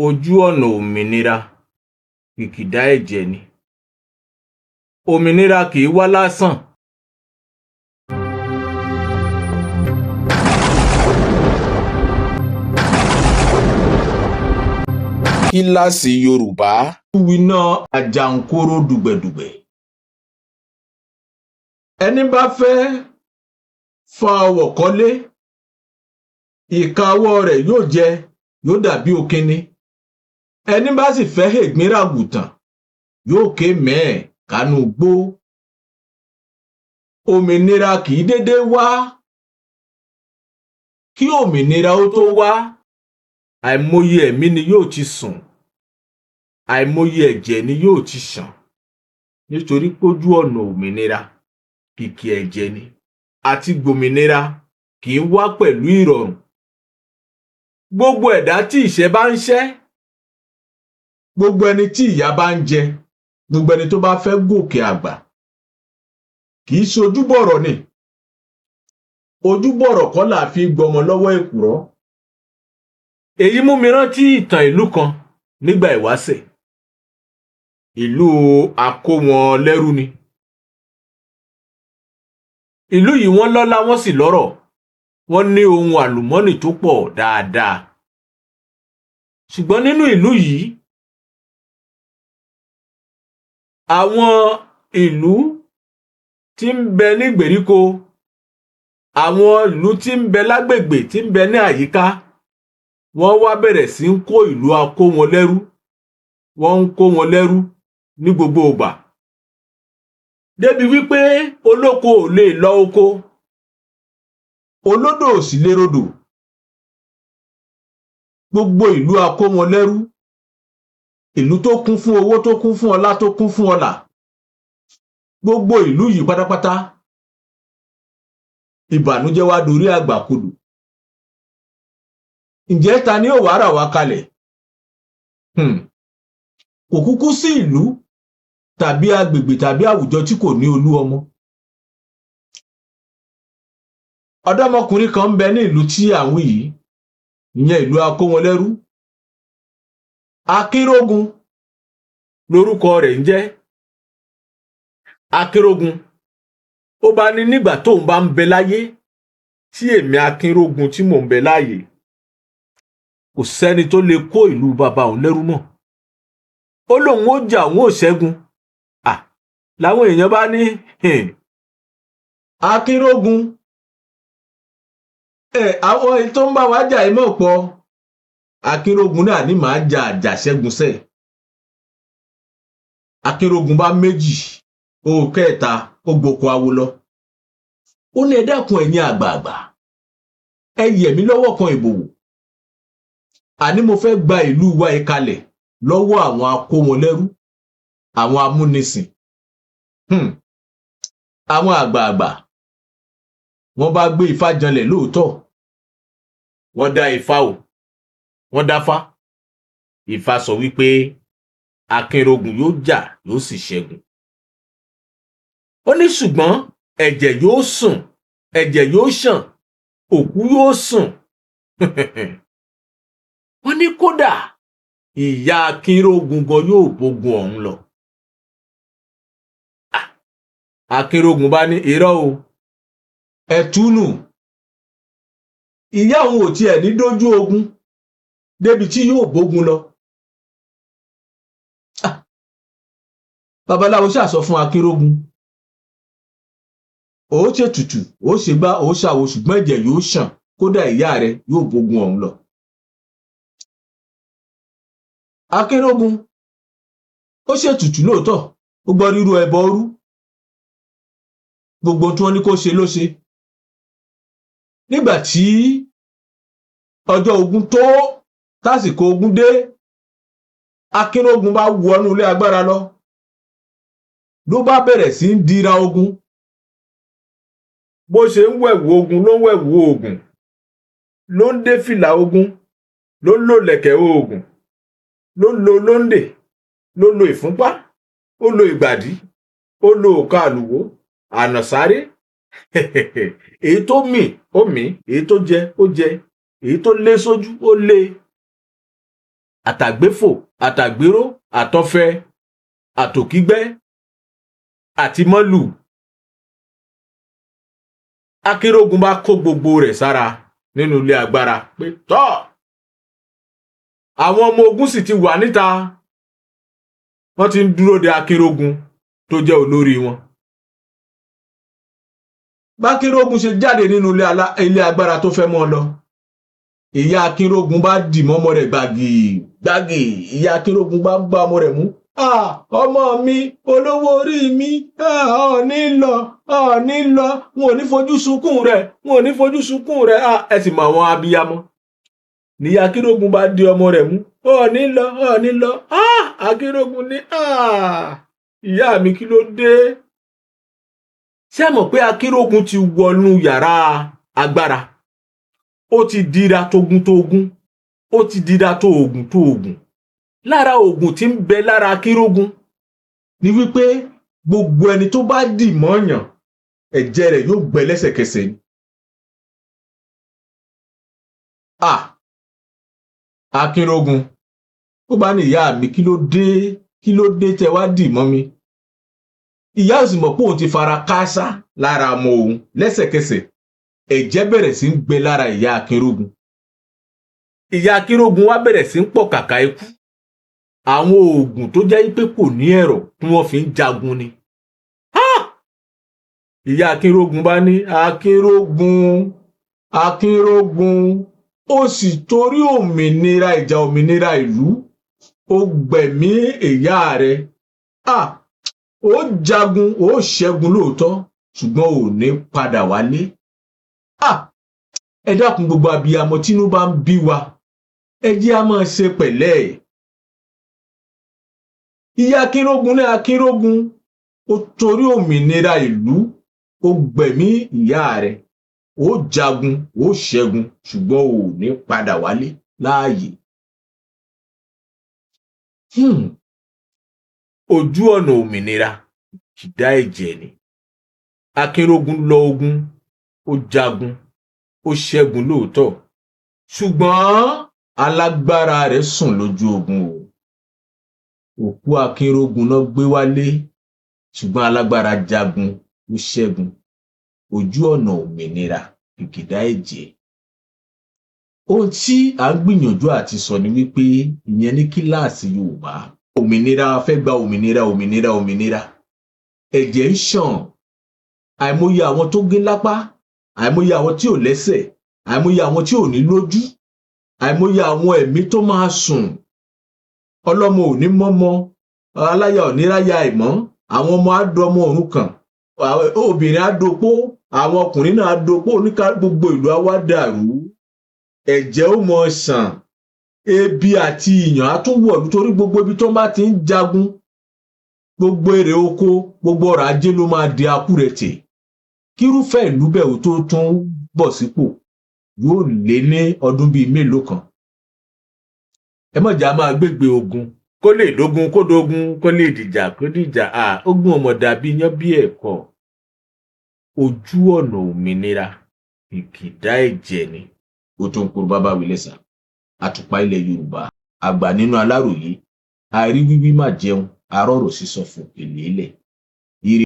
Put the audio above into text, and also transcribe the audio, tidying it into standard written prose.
Ojú ọ̀nà òmìnira kìkìdá ẹ̀jẹ̀ ni. Òmìnira kì í wá lásán. Kíláàsì Yorùbá. Winá àjàǹkóró dùgbẹ̀dùgbẹ̀. Ẹní bá fẹ́ fa ọwọ̀ kọ́lé, ìka ọwọ́ rẹ̀ yóò jẹ, yóò dàbí òkínní. Ẹní bá sì fẹ́ hègbín ràgùtàn, yóò ké mẹ́ẹ̀ kánú igbó. Òmìnira kì í dédé wá. Kí òmìnira ó tó wá, àìmọye ẹ̀mí ni yóò ti sùn, àìmọye ẹ̀jẹ̀ ni yóò ti ṣàn, nítorí pójú ọ̀nà òmìnira kìkì ẹ̀jẹ̀ ni. Àti gbòmìnira kì í wá pẹ̀lú ìrọ̀rùn. Gbogbo ẹ̀dá tí ìṣẹ́ bá ń ṣẹ́, gbogbo ẹni tí ìyà bá ń jẹ, gbogbo ẹni tó bá fẹ́ gòkè àgbà, kì í ṣe ojúbọ̀rọ̀ ni. Ojúbọ̀rọ̀ kọ́ là fi gbọmọ lọ́wọ́ èkùrọ́. Èyí mú mi rántí ìtàn ìlú kan nígbà ìwáṣẹ̀. Ìlú akówọnlẹ́rú ni. Ìlú yìí wọ́n lọ́lá, wọ́n sì lọ́rọ̀. Wọ́n ní ohun àlùmọ́nì tó pọ̀ dáadáa. Ṣùgbọ́n nínú ìlú yìí, àwọn ìlú tí ń bẹ ní ìgbèríko, àwọn ìlú tí ń bẹ lágbègbè, tí ń bẹ ní àyíká, wọ́n wá bẹ̀rẹ̀ sí ń kó ìlú akówọnlẹ́rú. Wọ́n ń kó wọn lẹ́rú ní gbogbo ìgbà. Débi wípé olóko ò lè lọ oko, olódò ò sì lè rodò. Gbogbo ìlú akówọnlẹ́rú, ìlú tó kún fún owó, tó kún fún ọlá, tó kún fún ọlà. Gbogbo ìlú yìí pátápátá, ìbànújẹ́ wá dorí àgbà kodò. Ǹjẹ́ ta ni ó wá rà wá kalẹ̀? Kò kúkú sí ìlú tàbí agbègbè tàbí àwùjọ tí kò ní olú ọmọ. Ọ̀dọ́mọkùnrin kan ń bẹ ní ìlú tí à ń wí yìí, ìyẹn ìlú akówọnlẹ́rú. Akínrógun lorúkọ rẹ̀ ń jẹ́. Akínrógun, ó bá ní nígbà tóun bá ń bẹ láyé, tí èmi Akínrógun tí mò ń bẹ láàyè, kò sẹ́ni tó lè kó ìlú bàbá òun lẹ́rú mọ́. Ó lóun ó jà, òun ó ṣẹ́gun. Làwọn èèyàn bá ní, Akínrógun, àwọn èyí tó ń bá wa jà yìí mọ̀ pọ̀. Akínrógun náà ní màá jà àjàṣẹ́gun sẹ́ẹ̀. Akínrógun bá méjì, ó kẹta, ó gboko awo lọ. Ó ní ẹ dákun ẹ̀yin àgbààgbà, ẹ yẹ̀ mí lọ́wọ́ kan ìbòwò. Àní mo fẹ́ gba ìlú wa yìí kalẹ̀ lọ́wọ́ àwọn akówọnlẹ́rú, àwọn amúnisìn. Àwọn àgbààgbà, wọ́n bá gbé ifá janlẹ̀ lóòótọ́. Wọ́n dá ifá o, wọ́n dáfá. Ifá sọ wípé Akínrógun yóò jà, yóò sì ṣẹ́gun. Ó ní ṣùgbọ́n ẹ̀jẹ̀ yóò sùn, ẹ̀jẹ̀ yóò ṣàn, òkú yóò sùn. Wọ́n ní kódà ìyá Akínrógun gan yóò bógun ọ̀hún lọ. Akínrógun bá ní irọ́ o, ẹ̀túnù. Ìyá òun ò tiẹ̀ ní dójú ogun débi tí yóò bógun lọ. Babaláwo ṣáà sọ fún Akínrógun, ó ṣètùtù, ó ṣègbà, ó ṣàwo, ṣùgbọ́n ẹ̀jẹ̀ yóò ṣàn, kódà ìyá rẹ̀ yóò bógun ọ̀hún lọ. Akínrógun ó ṣètùtù lóòótọ́, ó gbọ́ rírú ẹbọ rú. Gbogbo tí wọ́n ní kó ṣe ló ṣe. Nígbà tí ọjọ́ ogun tó, tásìkò ogun dé, Akínrógun bá wọnú ilé agbára lọ, ló bá bẹ̀rẹ̀ sí ń dira ogun. Bó ṣe ń wẹ̀wù ogun ló ń wẹ̀wù oògùn, ló ń dé fìlà ogun, ló ń lo lẹ̀kẹ̀ oògùn, ló ń lo lóńdè, ló ń lo ìfúnpá, ó lo ìgbàdí, ó lo òka àlùwó, ànàsáré. Èyí tó mì, ó mì, èyí tó jẹ, ó jẹ, èyí tó lé sójú, ó lé. Àtàgbéfò, àtàgbéró, àtọ̀fẹ, àtòkígbẹ́ àti mọ́lù. Akínrógun bá kó gbogbo rẹ̀ sára nínú ilé agbára pé tọ́, àwọn ọmọ ogun sì ti wà níta, wọ́n ti ń dúró de Akínrógun tó jẹ́ olórí wọn. Bákínrógun ṣe jáde nínú ilé agbára tó fẹ́ mọ́ lọ, ìyá Akínrógun bá dì mọ́mọ́ rẹ̀ gbàgì gbàgì. Ìyá Akínrógun bá gbá ọmọ rẹ̀ mú. "Ọmọ mi, olówó orí mi, ọ̀ọ́ni lọ, ọ̀ọ́ni lọ, wọn ò ní fojú sunkún rẹ̀, wọn ò ní fojú sunkún rẹ̀." Ẹ sì mọ àwọn abiyamọ. Níyà Akínrógun bá di ọmọ rẹ̀ mú, "Ọ̀ọ́ni lọ, ọ̀ọ́ni lọ." Akínrógun ní, "Ìyá mi, kí ló dé?" Ṣé ẹ mọ̀ pé Akínrógun ti wọnú yàrá agbára, ó ti dira togun togun, ó ti dira tó oògùn tó oògùn. Lára oògùn tí ń bẹ lára Akínrógun ni wípé gbogbo ẹni tó bá dì mọ́yàn, ẹ̀jẹ̀ rẹ̀ yóò gbẹ lẹ́sẹ̀kẹsẹ̀ ni. Akínrógun ó bá ní, "Ìyá mi, kí ló dé? Kí ló dé tẹ wá dì mọ́ mi?" Ìyá ò sì mọ̀ pé òun ti fara káásá lára ọmọ òun. Lẹ́sẹ̀kẹsẹ̀, ẹ̀jẹ̀ bẹ̀rẹ̀ sí ń gbẹ lára ìyá Akínrógun. Ìyá Akínrógun wá bẹ̀rẹ̀ sí ń pọ̀ kàkà ikú. Àwọn oògùn tó jẹ́ pé kò ní ẹ̀rọ tí wọ́n fi ń jagun ni. Ìyá Akínrógun bá ní, "Akínrógun, Akínrógun, ó sì torí òmìnira, ìjà òmìnira ìlú, ó gbẹ̀mí ìyá rẹ̀. Ó jagun, ó ṣẹ́gun lóòótọ́, ṣùgbọ́n ò ní padà wálé." Ẹ dákun, gbogbo abiyamọ tínú bá ń bí wa, ẹ jẹ́ á máa ṣe pẹ̀lẹ́. Ìyá Akínrógun ní, "Akínrógun, ó torí òmìnira ìlú, ó gbẹ̀mí ìyá rẹ̀. Ó jagun, ó ṣẹ́gun, ṣùgbọ́n ò ní padà wálé láàyè." Ojú ọ̀nà òmìnira kìdá ẹ̀jẹ̀ ni. Akínrógun lọ ogun, ó jagun, ó ṣẹ́gun lóòótọ́, ṣùgbọ́n alágbára rẹ̀ sùn lójú ogun o. Òkú Akínrógun náà gbé wálé, ṣùgbọ́n alágbára jagun, ó ṣẹ́gun. Ojú ọ̀nà òmìnira kìkìdá ẹ̀jẹ̀. Ohun tí à ń gbìyànjú àti sọ ni wípé ìyẹn ní kíláàsì Yorùbá, òmìnira, fẹ́ gba òmìnira, òmìnira, òmìnira, ẹ̀jẹ̀ ń ṣàn. Àìmọye àwọn tó gé lápá, àìmọye àwọn tí ò lẹ́sẹ̀, àìmọye àwọn tí ò ní lójú, àìmọye àwọn ẹ̀mí tó máa sùn. Ọlọ́mọ ò ní mọ́mọ, aláya ò ní ráya ẹ̀ mọ́, àwọn ọmọ á dọmọ òrukàn, obìnrin á dopó, àwọn ọkùnrin náà á dopó, oníkà gbogbo ìlú á wá dàrú, ẹ̀jẹ̀ ó mọ ṣàn, ebi àti ìyàn á tún wọ̀lú, torí gbogbo ibi tó bá ti ń jagun, gbogbo èrè oko, gbogbo ọrọ̀ ajé ló máa di akúrẹ̀tẹ̀. Kírúfẹ́ ìlú bẹ́ẹ̀ ó tó tún bọ̀ sípò, yóò lé ní ọdún bíi mélòó kan. Ẹ má jà máa gbégbé ogun, kó lè dógun kó dógun, kó lè dìjà kó dìjà. Ogun ọmọ dàbí iyán bí ẹ̀kọ́. Ojú ọ̀nà òmìnira kìkìdá ẹ̀jẹ̀ ni. Ó tó ń kúrú bábá wílẹ̀sà, àtùpà ilẹ̀ Yorùbá, àgbà nínú aláròyé, àìrí wíwí má jẹun, arọ́rọ̀ sísọ fún èlé lẹ̀.